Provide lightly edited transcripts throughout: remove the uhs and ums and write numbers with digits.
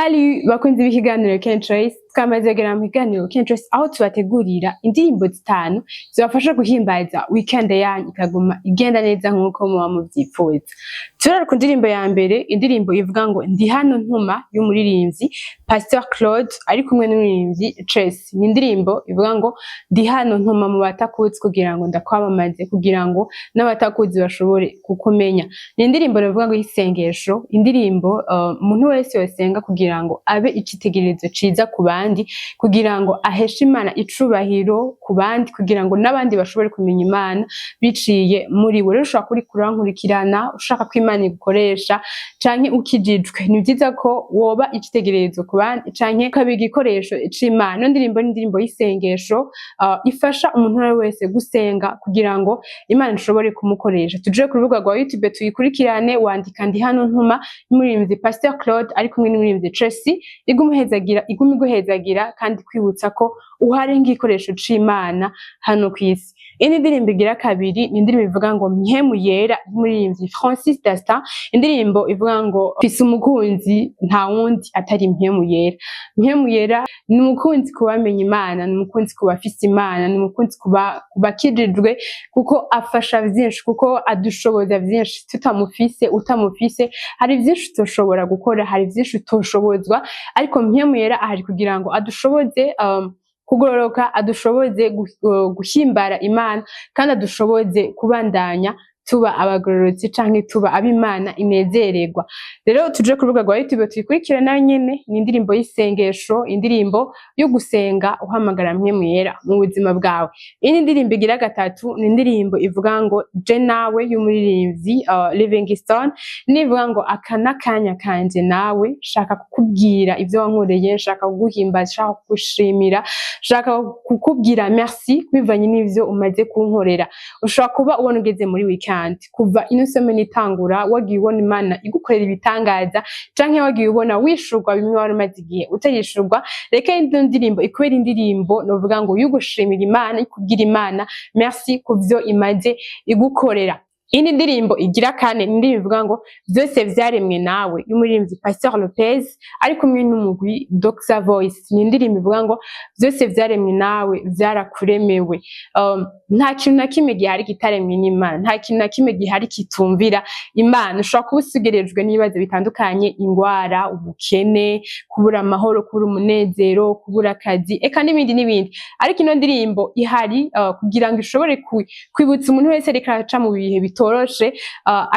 Salut bakunzi b'ikiganiro Ken Choice, twamaze kugera mu kiganiro Ken Choice, aho tubategurira indirimbo zitanu zibafasha guhimbaza weekend yanyu ikaguma igenda neza nk'uko muba muvyifuza. Turara ku ndirimbo ya mbere, indirimbo ivuga ngo "Ndi hano ntuma", y'umuririmbyi Pasteur Claude ari kumwe n'umuririmbyi Tracy. Ni indirimbo ivuga ngo "Ndi hano ntuma mu batakuzi kugira ngo ndakwamamaze, kugira ngo n'abatakuzi bashobore kukumenya." Ni indirimbo navuga ngo y'isengesho, indirimbo umuntu wese yosenga kugira ngo abe icitegererezo ciza ku bandi, kugira ngo aheshe Imana icubahiro ku bandi, kugira ngo n'abandi bashobore kumenya Imana biciye muri we. Rero ushobora kurikura nkurikirana, ushaka ko Imana igukoresha canke ukijijwe, ni vyiza ko woba icitegererezo ku bandi canke ukaba igikoresho c'Imana. Ino ndirimbo ni indirimbo y'isengesho, ifasha umuntu uwo ari we wese gusenga kugira ngo Imana ishobore kumukoresha. Tuje ku rubuga rwa YouTube tuyikurikirane, wandika "Ndi hano ntuma" y'umuririmbyi Pasteur Claude ari kumwe n'umuririmbyi Tracy. Igumuhezagira, igume iguhezagira kandi kwibutsa ko uhari nk'igikoresho c'Imana hano kw'isi. Indi ndirimbo igira kabiri ni indirimbo ivuga ngo "Mpwemu Yera", y'umuririmbyi Francis Dastin. Indirimbo ivuga ngo "Mfise umukunzi, nta wundi atari Mpwemu Yera". Mpwemu Yera ni umukunzi ku bamenye Imana, ni umukunzi ku bafise Imana, ni umukunzi ku bakijijwe, kuko afasha vyinshi, kuko adushoboza vyinshi. Tutamufise, utamufise, hari vyinshi utoshobora gukora, hari vyinshi utoshobozwa, ariko Mpwemu Yera ahari kugira ngo adushoboze kugororoka, adushoboze guhimbara Imana, kandi adushoboze kubandanya tuba abagororotsi canke tuba ab'Imana inezererwa. Rero tuje ku rubuga rwa YouTube tuyikurikire nayo nyene. Ni indirimbo y'isengesho, indirimbo yo gusenga uhamagara Mpwemu Yera mu buzima bwawe. Iyindi ndirimbo igira gatatu ni indirimbo ivuga ngo "Je nawe", y'umuririmbyi Livingstone. Nivuga ngo "Aka n'akanya kanje nawe, shaka kukubwira ivyo wankoreye, shaka kuguhimbaza, shaka kugushimira, shaka kukubwira merci bivanye n'ivyo umaze kunkorera." Ushobora kuba ubona ugeze muri weekend, kuva ino semaine itangura wagiye ubona Imana igukorera ibitangaza, canke wagiye ubona wishurwa bimwe wari umaze igihe utarishurwa. Reka ino ndirimbo ikubera indirimbo novuga ngo yugushimira Imana, ikubwira Imana merci kuvyo imaze igukorera. Iyindi ndirimbo igira kane ni indirimbo ivuga ngo "Vyose vyaremwe nawe", y'umuririmbyi Pasteur Lopez ari kumwe n'umugwi Doxa Voice. Ni indirimbo ivuga ngo vyose vyaremwe nawe, vyarakuremewe. Nta kintu na kimwe gihari kitaremwe n'Imana, nta kintu na kimwe gihari kitumvira Imana. Ushobora kuba usigerejwe n'ibibazo bitandukanye: ingwara, ubukene, kubura amahoro, kubura umunezero, kubura akazi, eka n'ibindi n'ibindi, ariko ino ndirimbo ihari kugira ngo ishobore kwibutsa umuntu wese ariko araca mu bihe bitoroshe,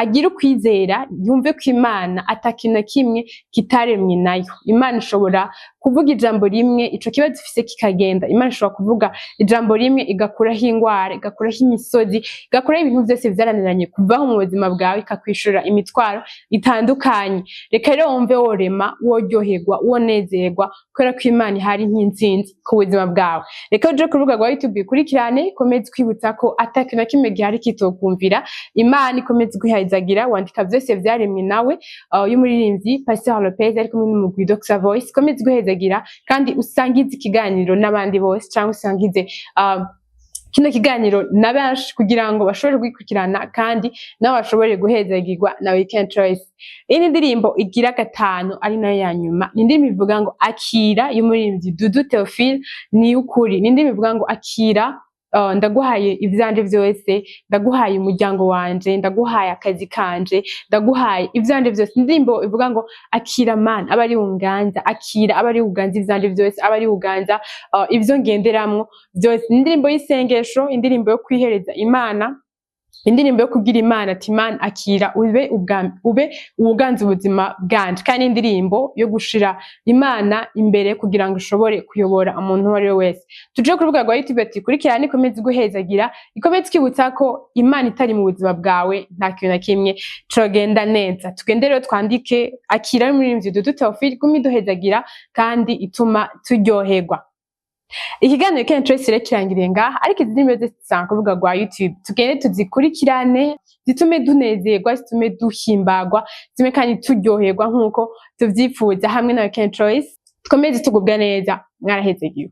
agire ukwizera, yumve ko Imana ata kintu na kimwe kitaremwe nayo. Imana ishobora kuvuga ijambo rimwe, ico kibazo ufise kikagenda. Imana ishobora kuvuga ijambo rimwe igakuraho ingwara, igakuraho imisozi, igakuraho ibintu vyose vyarananiranye kuvaho mu buzima bwawe, ikakwishura imitwaro itandukanye. Reka rero wumve worema, woryoherwa, wonezerwa, kubera ko Imana ihari nk'intsinzi ku buzima bwawe. Reka uje ku rubuga rwa YouTube ikurikirane, ikomeze kwibutsa ko ata kintu na kimwe gihari kitokumvira Imana. Ikomeze guhazagira, wandika "Vyose vyaremwe nawe", y'umuririmbyi Pasteur Lopez ari kumwe n'umugwi Doxa Voice. Ikomeze guhezagira kandi usangize ikiganiro n'abandi bose, cyangwa usangize kino kiganiro na benshi kugira ngo bashobore gukurikirana kandi nabo bashobore guhezagirwa na Weekend Choice. Iyi ndirimbo igira gatanu, ari nayo ya nyuma, ni indirimbo ivuga ngo "Akira", y'umuririmbyi Dudu Theophile. Ni ukuri, ni indirimbo ivuga ngo "Akira, ndaguhaye ivyanje vyose, ndaguhaye umuryango wanje, ndaguhaye akazi kanje, ndaguhaye ivyanje vyose." Indirimbo ivuga ngo "Akira Mana, aba ari unganza, akira, aba ari uganza ivyanje vyose, aba ari uganza ivyo ngenderamwo vyose." Indirimbo y'isengesho, indirimbo yo kwihereza Imana, indirimbo yo kubwira Imana ati "Imana, akira ube ubwa ube uwuganza ubuzima bwanje", kandi indirimbo yo gushira Imana imbere kugira ngo ishobore kuyobora umuntu uwo ari we wese. Tuje ku rubuga rwa YouTube tuyikurikirane, ikomeze guhezagira, ikomeze kwibutsa ko Imana itari mu buzima bwawe nta kintu na kimwe cogenda neza. Tugende rero twandike "Akira" y'umuririmbyi Dudu Theophile, iguma iduhezagira kandi ituma turyoherwa. Ikiganiro Weekend Choice rero kirangiriye ngaha, ariko izi ndirimbo zose zisanga ku rubuga rwa YouTube. Tugende tuzikurikirane, zitume dunezerwa, zitume duhimbagwa, zitume kandi turyoherwa nk'uko tuvyifuza hamwe na Weekend Choice. Dukomeze tugubwa neza, mwarahezegiwe.